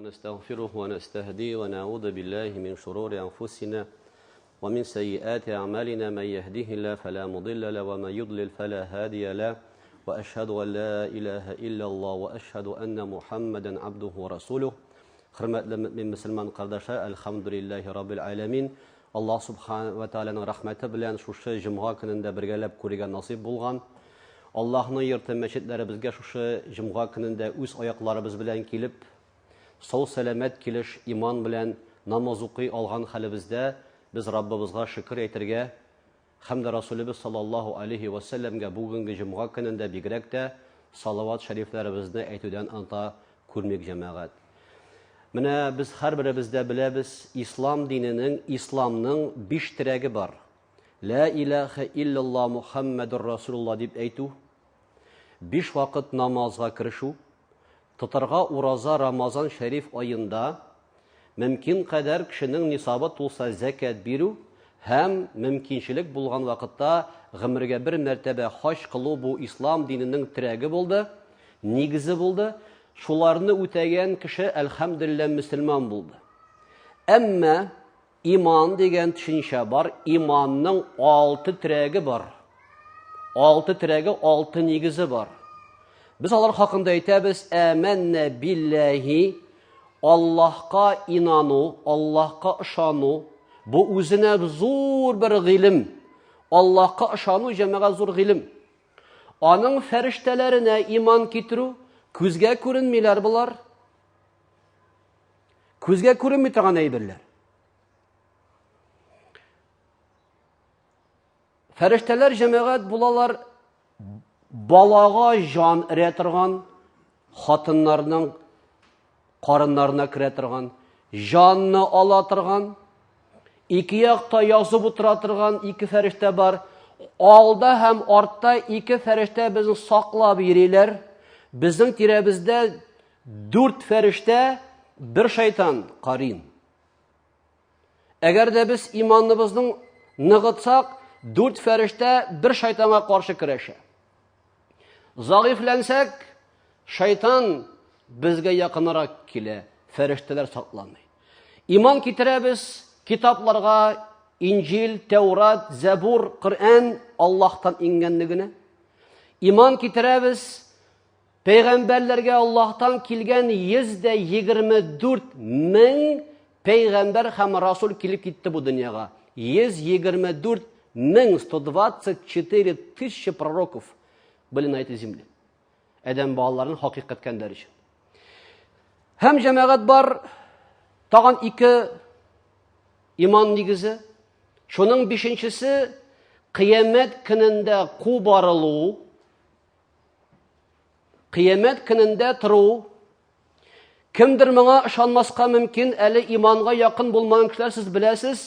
ونستغفره ونستهديه ونعوذ بالله من شرور أنفسنا ومن سيئات أعمالنا من يهده الله فلا مضل له ومن يضلل فلا هادي له وأشهد أن لا إله إلا الله وأشهد أن محمدا عبده ورسوله. Хөрмәтле мөмин мөселман кардәшләр, әлхәмдүлилләһи раббил аләмин. Аллаһ субхана ва тааляның рәхмәте белән шушы җомга көнендә бергәләп күрергә насыйп булган. Аллаһның йорты мәчетләребезгә шушы җомга көнендә үз аякларыбыз белән килеп, сау сәламәт килеш иман белән намаз укый алган хәлебездә без Раббыбызга шөкер әйтергә һәм дә Расулебез саллаллаһу алейһи вә сәлләмгә бүгенге җомга көнендә бигрәк тә салават шәрифләребезне әйтүдән оныта күрмик, җәмәгать. Менә без һәрберебез дә беләбез, ислам диненең, исламның биш терәге бар. Лә иләһә илляллаһ Мухаммәдур Расулуллаһ дип әйтү, биш вакыт намазга керешү, тотарга ураза Рамазан шәриф аенда, мөмкин кадәр кешенең нисабы тулса зәкят бирү һәм мөмкинчелек булган вакытта гомергә бер мәртәбә хаҗ кылу бу ислам диненең терәге булды, нигезе булды. Шуларны үтәгән кеше, әлхәмдүлилләһ, мөселман булды. Әмма Иман дигән төшенчә бар, иманның алты терәге бар. Алты терәге, алты нигезе бар. Без алар хакында әйтәбез, әмәннә билләһи, Аллаһка инану, Аллаһка ышану, бу үзенә зур бер гыйлем. Аллаһка ышану җәмәгать зур гыйлем. Аның фәрештәләренә иман китерү, күзгә күренмиләр болар. Күзгә күренми торган әйберләр. Фәрештәләр җәмәгать булалар балага җан өрә торган, хатыннарның карыннарына керә торган, җанны ала торган, ике якта язып утыра торган ике фәрештә бар. Алда һәм артта ике фәрештә безне саклап йөриләр. Безнең тирәбездә Дүрт фәрештә, бер шайтан, карин. Әгәр дә без иманыбызның ныгытсак, дүрт фәрештә бер шайтанга каршы көрәшә. Зәгыйфьләнсәк, шайтан безгә якынрак килә, фәрештәләр сакламый. Иман китерәбез китапларга, Инҗил, Тәурат, Зәбур, Коръән Аллаһтан иңгәнлегенә. Иман китерәбез Пәйгамбәрләргә Аллаһтан килгән 124 мең пәйгамбәр һәм расул килеп китте бу дөньяга. 124 мең, 124 тысячи пророков были на этой земле. Адәм балаларын хакыйкатькәннәр өчен. Һәм җәмәгать бар, тагын ике иман нигезе. Шуның бишенчесе кыямәт көнендә кубарылу, Кыямәт көнендә тору. Кемдер моңа ышанмаска мөмкин, әле иманга якын булмаган кешеләр сез беләсез.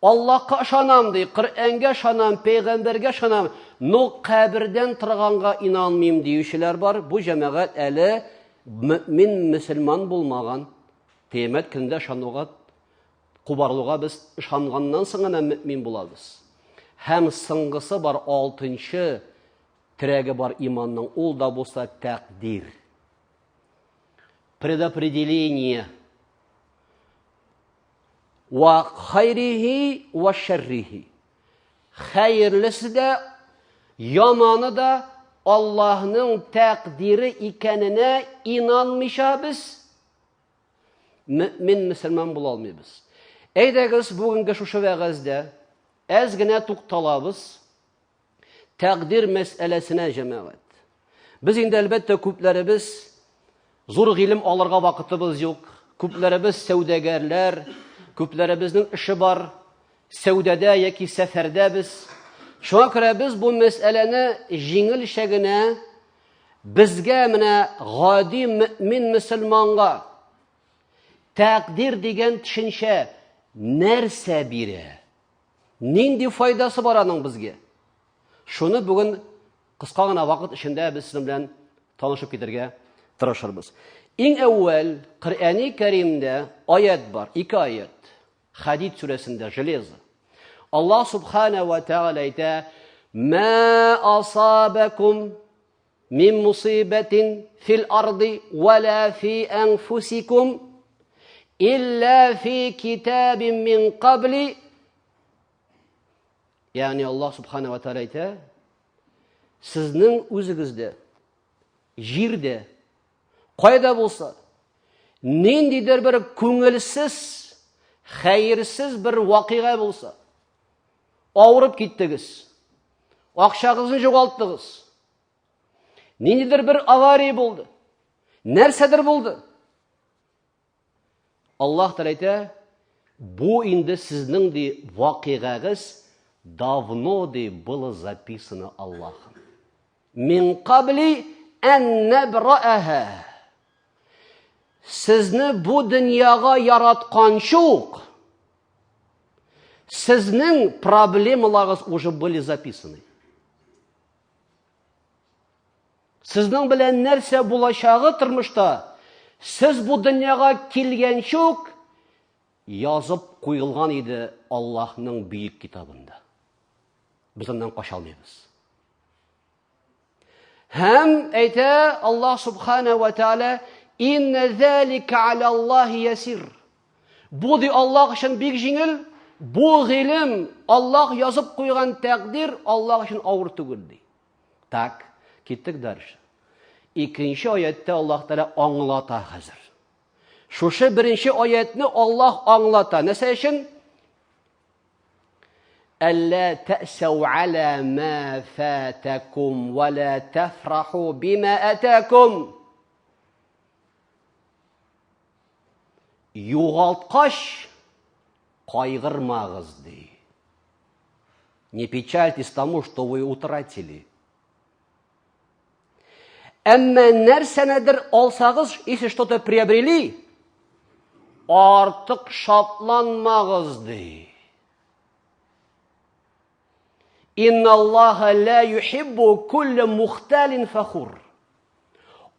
Аллаһка ышанам ди, Коръәнгә ышанам, пәйгамбәргә ышанам, но кабердән торганга инанмыйм диючеләр бар. Бу җәмәгать әле мөмин мөселман булмаган. Кыямәт көнендә ышануга кубарылуга без ышанганнан соң гына мөмин булабыз. Һәм соңгысы бар алтынчы Терәге бар иманның, ул да булса тәкъдир. Предопределение. Ва хайрихи ва шәррихи. Хәерлесе дә, яманы да Аллаһның тәкъдире икәненә инанмыйча без мөмин мөселман була алмыйбыз. Әйдәгез, бүгенге шушы вәгазьдә әз генә тукталабыз. Тәкъдир мәсьәләсенә җәмәгать. Без инде әлбәттә күпләребез зур гыйлем алырга вакытыбыз юк. Күпләребез сәүдәгәрләр, күпләребезнең эше бар, сәүдәдә яки сәфәрдә без. Шуңа күрә без бу мәсьәләне җиңелчә генә безгә менә гади мөмин мөселманга тәкъдир дигән төшенчә нәрсә бирә? Нинди файдасы бар аның безгә? Шуны бүген кыска гына вакыт эчендә без сезнең белән танышып китәргә тырышырбыз. Иң әүвәл Коръәни Кәримдә аят бар, ике аят. Хадид сүрәсендә железо. Аллаһ субхана ва тааля әйтә: "Ма асабакум мин мусибатин фил арди ва ла фи анфусикум". Илля фи китабин мин кабли. Ягъни Аллаһ субхана ва тааля әйтә, сезнең үзегездә, җирдә, кайда булса, ниндидер бер күңелсез, хәерсез бер вакыйга булса, авырып киттегез, акчагызны югалттыгыз, ниндидер бер авария булды, нәрсәдер булды. Аллаһ Тәгалә әйтә, бу инде сезнең ди вакыйгагыз давно ди было записано Аллахом. Мин кабли ан набрааха. Сезне бу дөньяга яратканчы ук сезнең проблемаларыгыз уже были записаны. Сезнең белән нәрсә булачагы тормышта, сез бу дөньяга килгәнче үк язып куелган иде Аллаһның бөек китабында. Без аннан кача алмыйбыз. Һәм әйтә Аллаһ субхана ва тааля, инна залика аля Аллаһи ясир. Бу ди Аллаһ өчен бик җиңел, бу гыйлем Аллаһ язып куйган тәкъдир Аллаһ өчен авыр түгел ди. Так, киттек дальше. Икенче аятта Аллаһ Тәгалә аңлата хәзер. Шушы беренче аятны Аллаһ аңлата. Нәрсә өчен? Әллә тәсәү аля ма фатакум ва ла тафраху бима атакум. Югалткач кайгырмагыз ди. Не печальтесь тому, что вы утратили. Әмма нәрсәнедер алсагыз, если что-то приобрели, артык шатланмагыз ди. Инналлаһа ла юхиббу кулля мухталин фахур.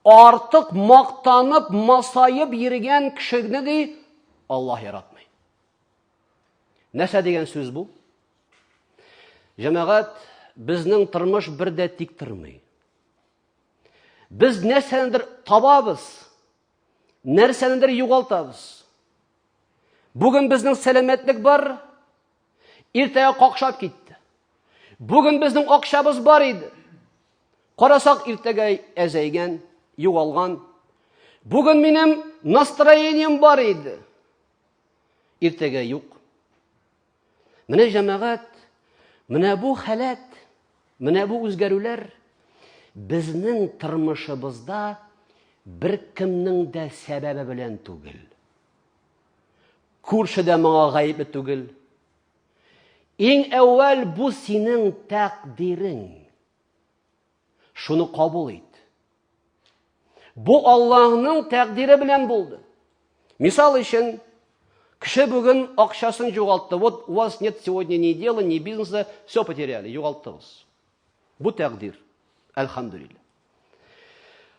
Артык мактанып, масаеп йөргән кешене ди Аллаһ яратмый. Нәрсә дигән сүз бу? Җәмәгать, безнең тормыш бер дә тик тормый. Без нәрсәнедер табабыз, нәрсәнедер югалтабыз. Бүген безнең сәламәтлек бар, иртәгә какшап китте. Бүген безнең акчабыз бар иде. Карасак, иртәгә әзәйгән, югалган. Бүген минем настроением бар иде. Иртәгә юк. Менә җәмәгать, менә бу халәт, менә бу үзгәрүләр безнең тормышыбызда беркемнең дә сәбәбе белән түгел. Күрше дә моңа гаепле түгел. Иң әүвәл бу синең тәкъдирең. Шуны кабул ит. Бу Аллаһның тәкъдире белән булды. Мисал өчен, кеше бүген акчасын югалтты. Вот у вас нет сегодня ни дела, ни бизнеса, все потеряли, югалттыгыз. Бу тәкъдир. Әлхәмдүлилләһ.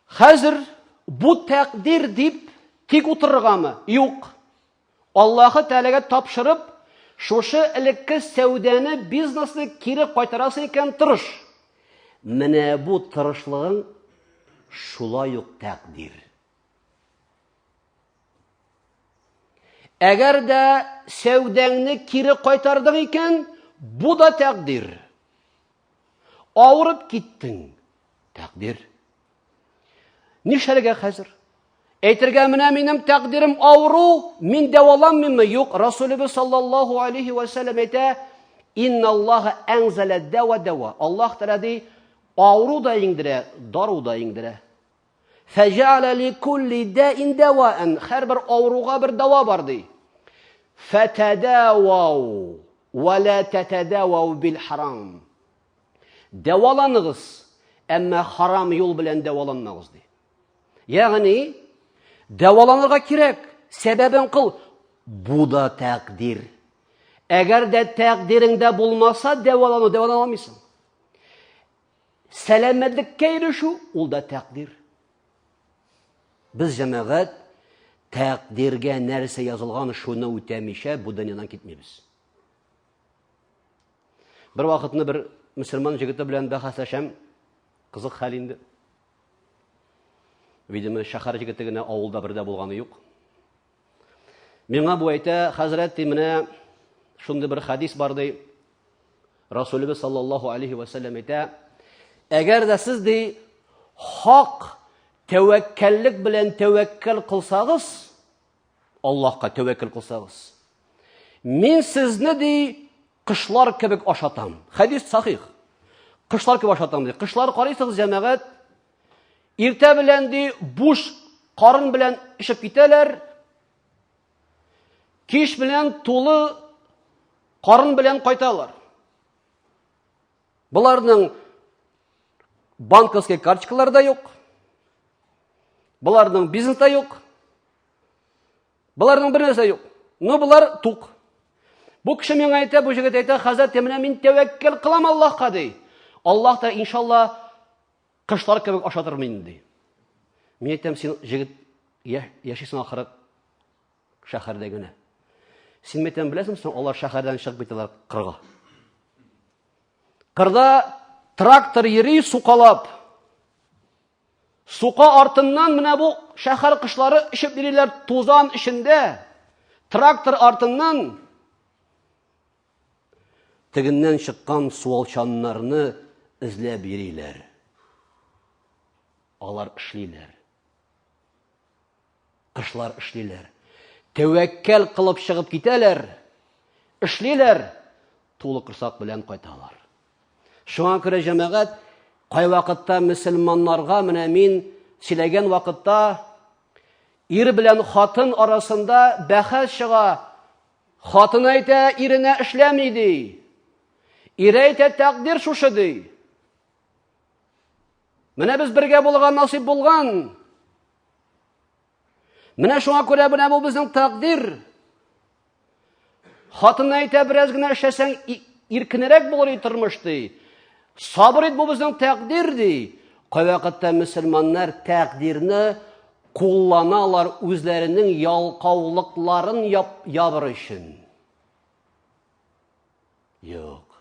Хәзер бу тәкъдир дип тик утырыргамы? Юк. Аллаһы Тәгаләгә тапшырып, шушы элекке сәүдәне, бизнесны кире кайтарасың икән, тырыш. Менә бу тырышлыгың шулай ук тәкъдир. Әгәр дә сәүдәңне кире кайтардың икән, бу да тәкъдир. Авырып киттең, тәкъдир. Нишләргә хәзер? Әйтергә менә минем тәкъдирем авыру, мин дәваланмыйммы? Юк, Расулыбыз саллаллаху алейхи ва сәлләм әйтә, Инналлаһа әнзәлә дәва дәва. Аллаһ Тәгалә ди, авыру да иңдерә, дару да иңдерә. Фәҗәлә ли кулли дәин дәваан. Һәрбер авыруга бер дәва бар ди. Фәтәдәвау ва ла татадавау бил харам. Дәваланыгыз, әмма харам юл белән дәваланмагыз ди. Ягъни дәваланырга кирәк, сәбәбен кыл. Бу да тәкъдир. Әгәр дә тәкъдиреңдә булмаса, дәвалану дәвалана алмыйсың. Сәламәтлеккә ирешү ул да тәкъдир. Без җәмәгать тәкъдиргә нәрсә язылган, шуны үтәмичә бу дөньядан китмибез. Бер вакытны бер мөселман җегете белән бәхәсләшәм. Кызык хәл инде. Видимо, шәһәр җегете генә авылда бер дә булганы юк. Миңа бу әйтә, хәзрәт, ди, менә шундый бер хәдис бар, ди. Расулыбыз саллаллаһу алейхи ва сәлләм әйтә, әгәр дә сез, ди, хак тәвәккәллек белән тәвәккәл кылсагыз, Аллаһка тәвәккәл кылсагыз, мин сезне, ди, кышлар кебек ашатам. Хәдис сахих. Кышлар кебек ашатам, ди. Кышлар карыйсыгыз, җәмәгать, иртә белән, ди, буш карын белән эчеп китәләр, Кич белән тулы карын белән кайталар. Боларның банковский карточкалары да юк. Боларның бизнес та юк. Боларның бер нәрсә юк. Но болар тук. Бу кеше миңа әйтә, бу җегет әйтә, хәзрәт, менә мин тәвәккәл кылам Аллаһка ди. Аллаһ та иншалла кышлар кебек ашатыр мине ди. Мин әйтәм, син җегет яшисең ахыры шәһәрдә генә. Син мәйтәм, беләсеңме соң, алар шәһәрдән чыгып китәләр кырга. Кырда трактор йөри сукалап. Сука артыннан менә бу шәһәр кышлары эчеп йөриләр тузан эчендә. Трактор артыннан тегеннән чыккан суалчаннарны эзләп йөриләр. Алар эшлиләр. Кышлар эшлиләр. Тәвәккәл кылып чыгып китәләр. Эшлиләр, тулы корсак белән кайталар. Шуңа күрә җәмәгать кайвакытта мөселманнарга менә мин сөйләгән вакытта ир белән хатын арасында бәхәс чыга. Хатын әйтә, иренә эшләми ди. Ире әйтә, тәкъдир шушы ди. Менә без бергә булырга насыйп булган. Менә шуңа күрә менә бу безнең тәкъдир. Хатын әйтә, бераз генә эшләсәң, иркенрәк булыр иде тормыш ди. Сабыр ит, бу безнең тәкъдир ди. Кайвакытта мөселманнар тәкъдирне кулланалар үзләренең ялкаулыкларын ябыр өчен. Юк.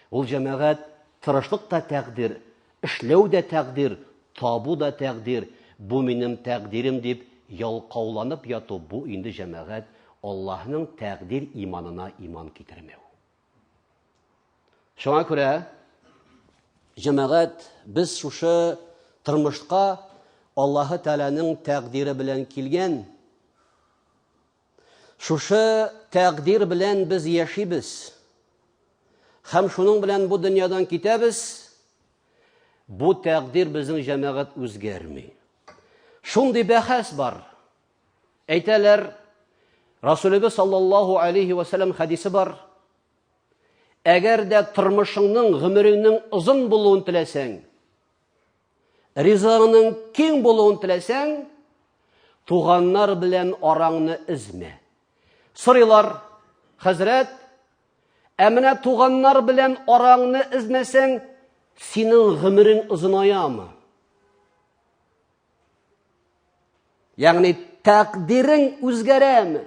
Ул җәмәгать тырышлык та тәкъдир, эшләү дә тәкъдир, табу да тәкъдир, бу минем тәкъдирем дип ялкауланып яту, бу инде җәмәгать Аллаһның тәкъдир иманына иман китермәү. Шуңа күрә җәмәгать без шушы тормышка Аллаһы Тәгаләнең тәкъдире белән килгән. Шушы тәкъдир белән без яшибез. Һәм шуның белән бу дөньядан китәбез. Бу тәкъдир безнең җәмәгать үзгәрми. Шундый бәхәс бар. Әйтәләр, Расулебез саллаллаһу алейхи ва саллям хәдисе бар. Әгәр дә тормышыңның, гомереңнең озын булуын теләсәң, ризыгыңның киң булуын теләсәң, туганнар белән араңны өзмә. Сорыйлар, хәзрәт, ә менә туганнар белән араңны өзмәсәң, синең гомерең озынаямы? Ягъни тәкъдирең үзгәрәме?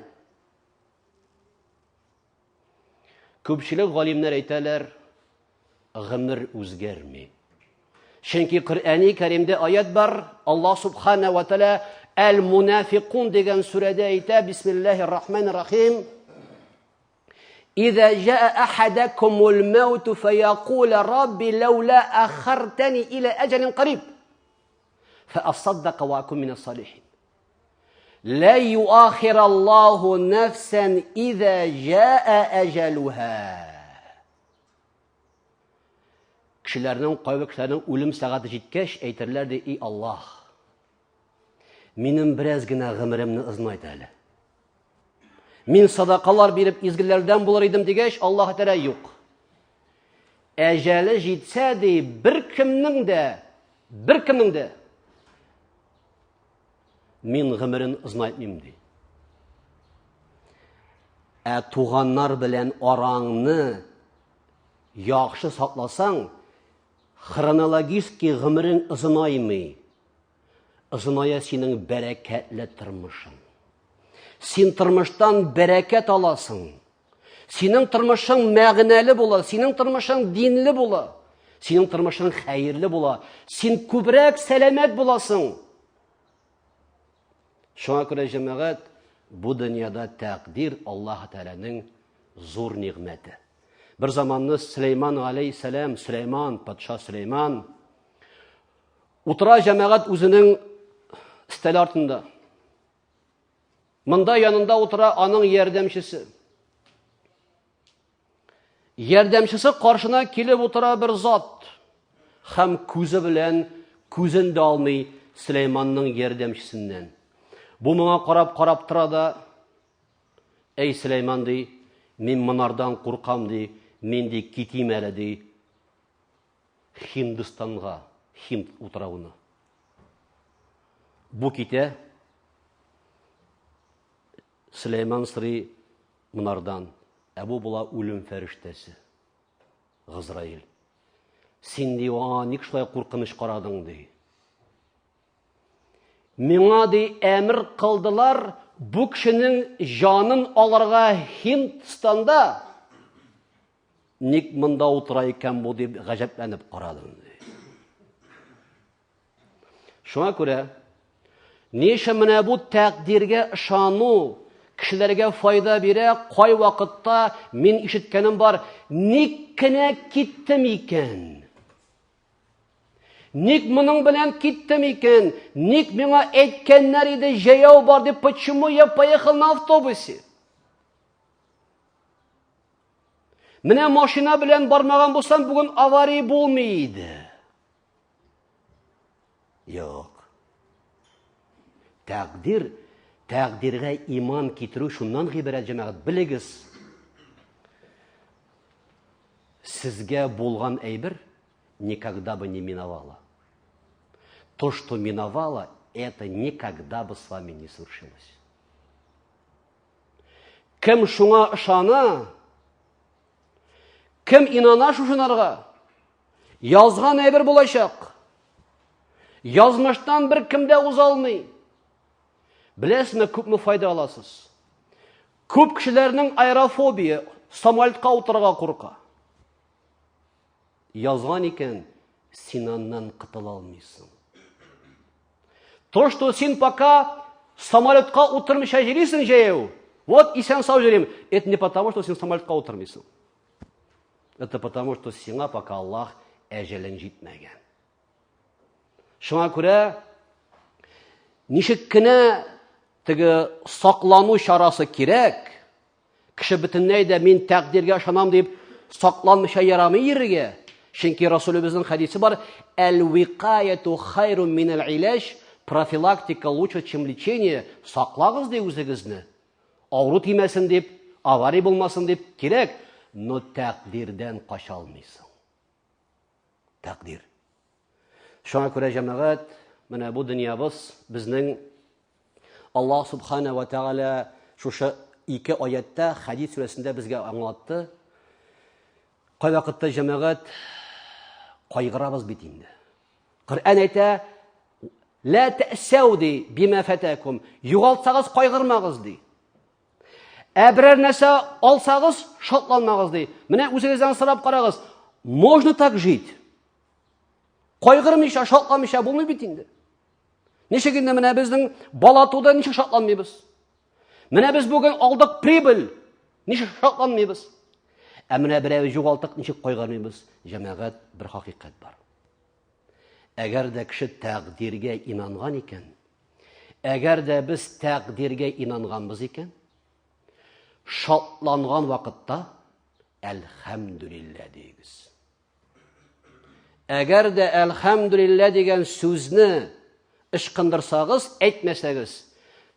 Күпчелек галимнәр әйтәләр, гомер үзгәрми. Чөнки Коръәни Кәримдә аят бар, Аллаһ субхана ва тәала Әл-Мунафикун дигән сүрәдә әйтә, Бисмиллаһир Рахманир Рахим. Иза жаа ахадакумул маут фаякул рабби лаула ахартани иля аҗалин кариб. Фаасаддака ва акун минас салихин. Лә юахираллаху нәфсән изә җәә әҗәлүһә. Кешеләрнең, кайбер кешеләрнең үлем сәгате җиткәч, әйтерләр ди, и Аллаһ, минем бераз генә гомеремне озынайт әле. Мин садакалар биреп изгеләрдән булыр идем дигәч, Аллаһ Тәгалә юк. Әҗәле җитсә ди, бер кемнең дә, бер кемнең дә Мин гомерен озынайтмыйм, ди. Ә туганнар белән араңны яхшы сакласаң, хронологически гомерең озынаймый. Озыная синең бәрәкәтле тормышың. Син тормыштан бәрәкәт аласың. Синең тормышың мәгънәле була, синең тормышың динле була, синең тормышың хәерле була, син күбрәк сәламәт буласың. Шуңа күрә җәмәгать Бу дөньяда тәкъдир Аллаһ Тәгаләнең зур нигъмәте. Бер заманны Сөләйман алейһиссәлам, Сөләйман, патша Сөләйман утыра җәмәгать үзенең өстәл артында. Монда янында утыра аның ярдәмчесе. Ярдәмчесе каршына килеп утыра бер зат һәм күзе белән күзен дә алмый Сөләйманның ярдәмчесеннән. Бу моңа карап-карап тора да, Әй, Сөләйман, ди, мин монардан куркам, ди, мин, ди, китим әле, ди, Һиндстанга, Һинд утравына. Бу китә, Сөләйман сорый монардан, ә бу була үлем фәрештәсе, Газраил. Син, ди, аңа ник шулай куркыныч карадың, ди. Миңа, ди, әмер кылдылар, бу кешенең җанын алырга Һиндстанда. Ник монда утыра икән бу дип гаҗәпләнеп карадым. Шуңа күрә ни өчен менә бу тәкъдиргә ышану кешеләргә файда бирә, кай вакытта мин ишеткәнем бар, ник кенә киттем икән? Ник моның белән киттем икән? Ник миңа әйткәннәр иде, җәяү бар дип, почему я поехал на автобусе? Менә машина белән бармаган булсам, бүген авария булмый иде. Юк. Тәкъдир, тәкъдиргә иман китерү шуннан гыйбарәт, җәмәгать, белегез. Сезгә булган әйбер никогда бы не миновало. То, что миновало, это никогда бы с вами не случилось. Кем шуңа ышана, кем инана шушынарга, язган әйбер булачак. Язмыштан бер кем дә уза алмый. Беләсезме, күпме файда аласыз? Күп кешеләрнең аэрофобия, самолетка утырырга курка. Язган икән, син аннан котыла алмыйсың. То, что син пока самолетка утырмыйча йөрисең җәяү, вот исән сау йөрим, это не потому, что син самолетка утырмыйсың. Это потому, что сиңа пока Аллаһ әҗәлең җитмәгән. Шуңа күрә ничек кенә теге саклану чарасы кирәк, Кеше бөтенләй дә мин тәкъдиргә ышанам дип сакланмыйча ярамый йөрергә. Чөнки Расулебезнең хәдисе бар, әл-викаяту хайрун минәл иләҗ, профилактика лучше, чем лечение, саклагыз ди үзегезне. Авыру тимәсен дип, авария булмасын дип кирәк, но тәкъдирдән кача алмыйсың. Тәкъдир. Шуңа күрә җәмәгать, менә бу дөньябыз безнең Аллаһ субхана ва тәгалә шушы ике аятта Хәдид сүрәсендә безгә аңлатты. Кайвакытта җәмәгать кайгырабыз бит инде. Коръән әйтә, Лә тәсәү ди, бима фатакум. Югалтсагыз кайгырмагыз ди. Ә берәр нәрсә алсагыз, шатланмагыз ди. Менә үзегездән сорап карагыз. Можно так жить? Кайгырмыйча, шатланмыйча булмый бит инде. Ничек инде менә безнең бала туды, ничек шатланмыйбыз? Менә без бүген алдык прибыль, ничек шатланмыйбыз? Ә менә берәү югалтык, ничек кайгырмыйбыз? Җәмәгать, бер хакыйкать бар. Әгәр дә кеше тәкъдиргә инанган икән, әгәр дә без тәкъдиргә инанганбыз икән, шатланган вакытта әлхәмдүлилләһ диегез. Әгәр дә әлхәмдүлилләһ дигән сүзне ычкындырсагыз, әйтмәсәгез,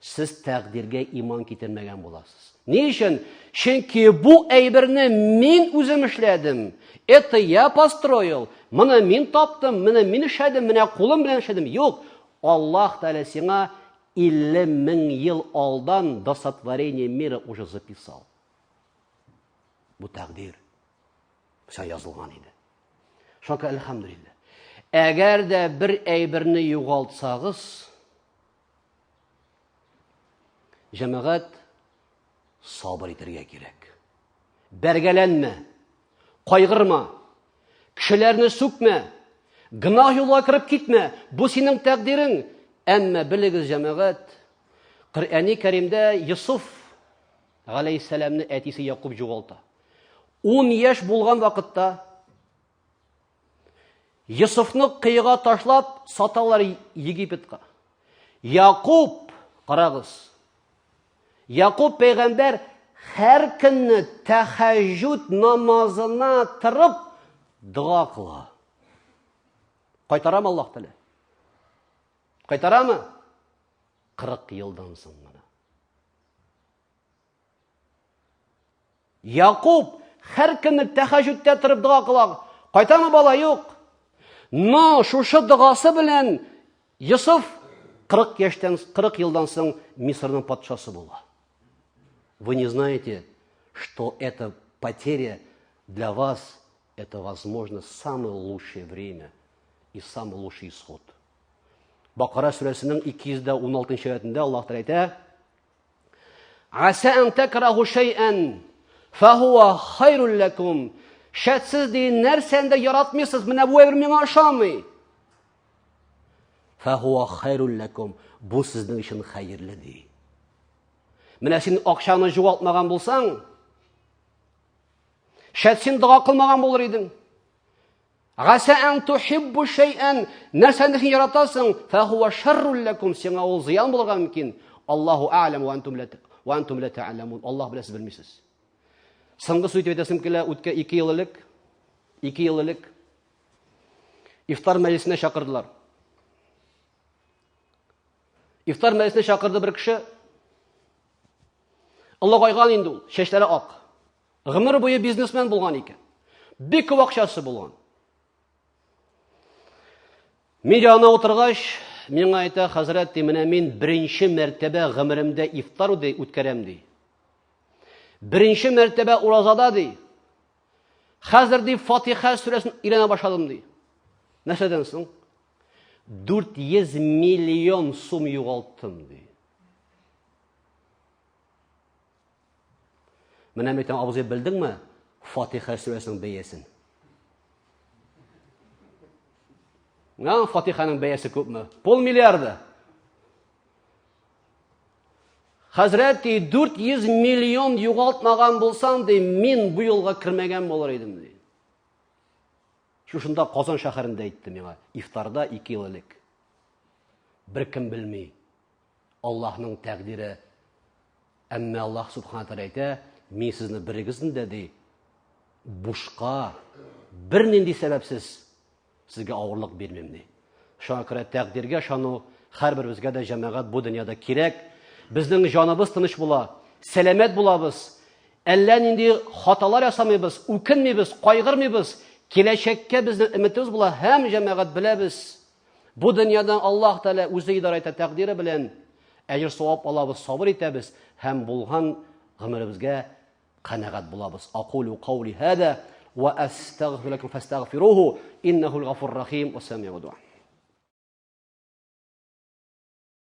сез тәкъдиргә иман китермәгән буласыз. Ни өчен? Чөнки бу әйберне мин үзем эшләдем. Это я построил. Моны мин таптым, моны мин эшләдем, менә кулым белән эшләдем. Юк, Аллаһ Тәгалә сиңа 50 мең ел алдан до сотворения мира уже записал. Бу тәкъдир. Сиңа язылган иде. Шуңа күрә әлхәмдүлилләһ. Әгәр дә бер әйберне югалтсагыз, җәмәгать сабыр итәргә кирәк. Бәргәләнмә, кайгырма, кешеләрне сүкмә, гөнаһ юлга кереп китмә. Бу синең тәкъдирең. Әмма белегез, җәмәгать, Коръәни Кәримдә Йосыф галәйһиссәламне әтисе Якуб югалта. 10 яшь булган вакытта Йосыфны кыйга ташлап саталар Египетка. Якуб, карагыз. Якуб пәйгамбәр һәр көнне тәхәҗҗүд намазына торып дога кыла. Кайтарамы Аллаһ Тәгалә? Кайтарамы? 40 елдан соң гына. Якуб һәр көнне тәхәҗүдтә торып дога кыла. Кайтамы бала? Юк. Но шушы догасы белән Йосыф 40 яшьтән 40 елдан соң Мисырның патшасы була. Вы не знаете, что эта потеря для вас это, возможно, самое лучшее время и самый лучший исход. Бакара сүрәсенең 216 аятында Аллаһ Тәгалә әйтә: Аса ан такраху шай'ан фахуа хайрул лакум. Шәт сез ди нәрсәне дә яратмыйсыз, менә бу әйбер миңа ошамый. Фахуа хайрул лакум. Бу сезнең өчен хәерле ди. Менә син акчаны югалтмаган булсаң, шәт син дога кылмаган булыр идең. Гаса ан тухиббу шәйән, нәрсәне син яратасың, фәһуа шаррул ләкум, сиңа ул зыян булырга мөмкин. Аллаһу а'лам ва антум ла ва антум ла та'ламун. Аллаһ белә, сез белмисез. Соңгы сүз итеп әйтәсем килә, үткән 2 ел элек, 2 ел элек ифтар мәҗлесенә чакырдылар. Ифтар мәҗлесенә чакырды бер кеше. Олыгайган инде ул, чәчләре ак. Гомер буе бизнесмен булган икән. Бик күп акчасы булган. Мин янына утыргач, миңа әйтә, хәзрәт, ди, менә мин беренче мәртәбә гомеремдә ифтар ди, үткәрәм, ди. Беренче мәртәбә уразада, ди. Хәзер, ди, Фатиха сүрәсен өйрәнә башладым, ди. Нәрсәдән соң? 400 миллион сум югалттым, ди. Менә мин әйтәм, абзый, белдеңме Фатиха сүрәсенең бәясен? Менә Фатиханың бәясе күпме? Пол миллиарда. Хәзрәт ди, 400 миллион югалтмаган булсам, ди, мин бу юлга кермәгән булыр идем, ди. Шушында Казан шәһәрендә әйтте миңа, ифтарда 2 ел элек. Беркем белми. Аллаһның тәкъдире. Әмма Аллаһ Субхана Тәгалә әйтә, мин сезне берегезне дә ди, бушка, бернинди сәбәпсез сезгә авырлык бирмим ди. Шуңа күрә тәкъдиргә ышану һәрберебезгә дә җәмәгать бу дөньяда кирәк. Безнең җаныбыз тыныч була, сәламәт булабыз. Әллә нинди хаталар ясамыйбыз, үкенмибез, кайгырмыйбыз. Киләчәккә безнең өметебез була һәм җәмәгать беләбез. Бу дөньядан Аллаһ Тәгалә үзе идарә итә тәкъдире белән әҗер-савап алабыз, сабыр итәбез һәм булган гомеребезгә канәгать булабыз. Акулу каули һада ва астагфиру лакум фастагфируһу иннахул гафур рахим ва самиу дуа.